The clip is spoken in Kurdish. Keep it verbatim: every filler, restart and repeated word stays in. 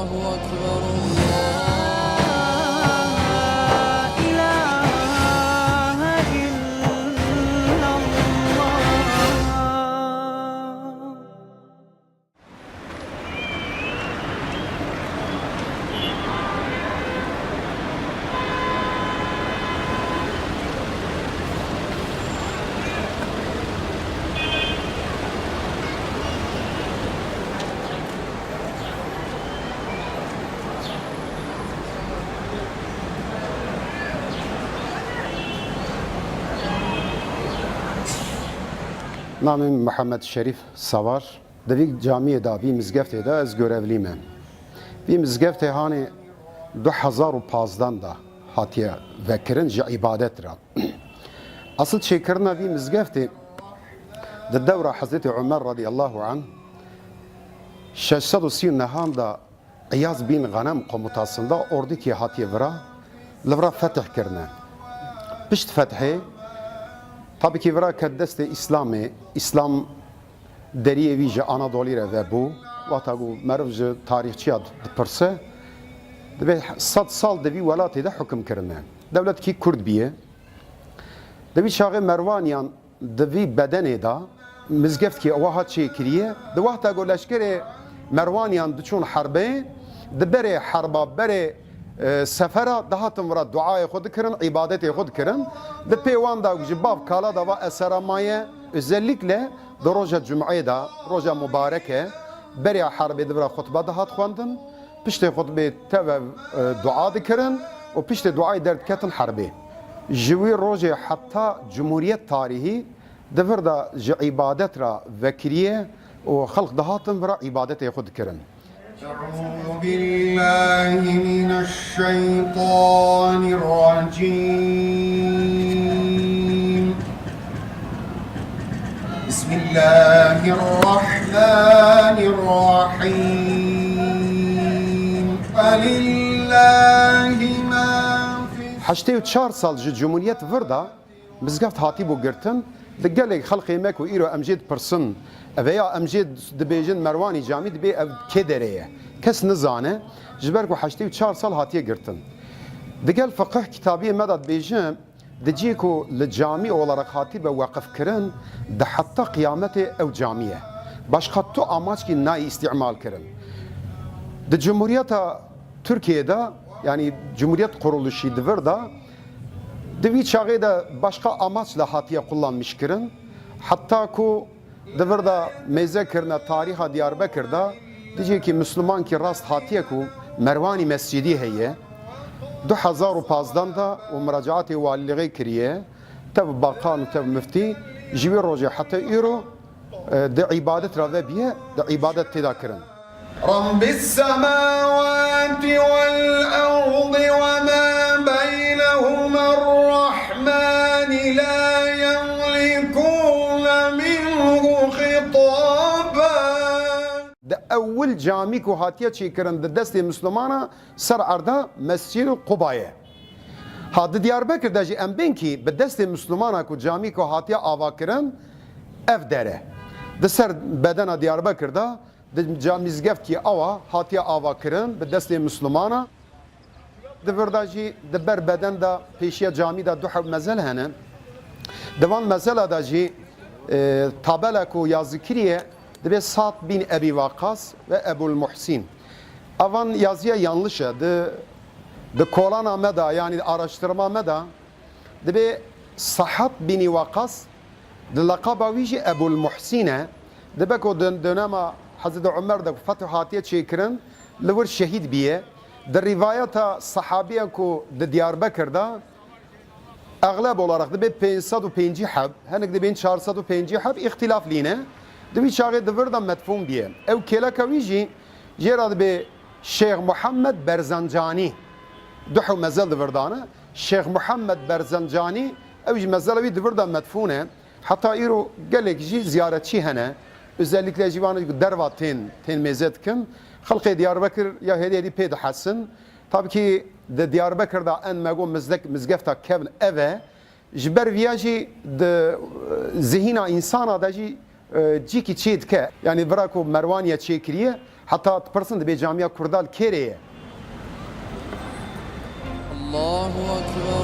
الله أكبر، لا إله إلا الله. Navê min Mihemed Şerîf Savar. Di vî camiyê de, vî mizgeftê de ez görevlî me. Vî mizgeftê hanê du hezar û pazdan de hatiye vekirin ji îbadet re. Asil çêkirina vî mizgeftê di dewra Hezretî Umer radiyallahu anh şeş sed û sî û nehan de Îyaz bin Xenem komutasında ordikî hatiye vira, li vira fetih kirine. Pişt fethê, tabî kî vira ket destê Îslamê, Îslam deriyê wî ji Anadolî re vebû. Wexta ku meriv ji tarîxçiya dipirse, dibê sed sal di vî welatê de hukim kirine. Dewletkî Kurd biye. Di vî çaxê Merwaniyan di vî bedenê de mizgeftkî ewa hat çêkiriye. Di wexta ku leşkerê Merwaniyan diçûn herbê, di berê herba, berê, e, sefera dihatin vira duayê xwe dikirin, îbadetê xwe dikirin. Di pê wan de ji bav kala de va esera maye, özellikle di roja cumeyê de, roja mubarek e, berê herbê di vira xutbe dihat xwendin. Piştê xutbê teve, e, dua dikirin û piştê duayê derdiketin herbê. Ji wî rojê heta cumhuriyet tarîhî di vir de ji îbadet re vekiriye û xelq dihatin vira îbadetê xwe dikirin. أعوذ بالله من الشيطان الرجيم. بسم الله الرحمن الرحيم. ولله ما في Heştê û çar sal ji Cumhuriyet vir de mizgeft hatîbû girtin. Di gelek xelkê me ku îro em jê dipirsin, ev ya em jê dibêjin Merwanî Camî, dibê ev kê derê ye? Kes nizane, ji ber ku heştê û çar sal hatiye girtin. Di gel fiqih kitabiyê me de dibêjin, di cihê ku li camî olarak hatîbe weqifkirin, di heta qiyametê ew camî ye. Başqa tu amaçkî nayê îstîmal kirin. Di Cumhuriyeta Tirkiyê de, yanî Cumhuriyet Kuruluşî di vir de, di vî çaxê de başqa amaçla hatiye kullanmiş kirin. Heta ku di vir de mêze kirine tarîxa Diyarbekir de, di cihekî Mislimankî rast hatiye ku Merwanî Mescidî heye. Du hezar û pazdan de û muracaatê walîlixê kiriye, tev bakan û tev miftî, ji wî rojê heta îro, e, di îbadet re vebiye, di îbadet tê de kirin. رب السماوات والأرض وما بينهما الرحمن لا يملكون منه خطابا. Di ewil camî ku hatiye çêkirin di destê Mislimana ser erda Mescîdul Quba ye. Ha, di Diyarbekir de jî em bên kî bi destê Mislimana ku camî ku hatiye avakirin ev der e. Di ser bedena Diyarbekir de di ca mizgeft kî awa hatiye avakirin bi destê Mislimana. Di vir de jî di ber beden de pêşiya camî de du heb mezel hene. Di van mezela de jî, e, tabela ku yazî kiriye dibê Sa'd bin Ebî Waqqas ve Ebul Muhsîn. Evan yaziya yanlış e. Di, di kolana me de, yanî araştirma me de, dibê Sa'd bin Waqqas, di leqaba wî jî Ebul Muhsîn e. Dibe ku di dönema Hezretî Umer de ku fetih hatiye çêkirin, li wir şehîd biye. Di rîvayeta sehabiyan ku di Diyarbekir de, exleb olarak dibê pênc sed û pêncî heb, hinek dibên çar sed û pêncî heb, îxtîlaf lîne. Di wî çaxê di vir de medfûn biye. Ew kêleka wî jî jê re dibê Şêx Muhammed Berzancanî. Du hew mezel di vir de ne. Şêx Muhammed Berzancanî, ew jî mezela wî di vir de medfûn e. Heta îro gelek jî ziyaretçî hene. Özellikle jî wan ku derva tên, tên mêze dikin. Xelkê Diyarbekir ya hêdî hêdî pê dihesin. Tabî kî di Diyarbekir de en me got mizdek-, mizgefta kevn ev e. Ji ber viya jî di, e, zihîna însana de jî, e, cîkî çê dike. Yanî vira ku Merwaniye çêkiriye, Heta dipirsin dibê camiya Kurda li kêrê ye? Allahu Ekber.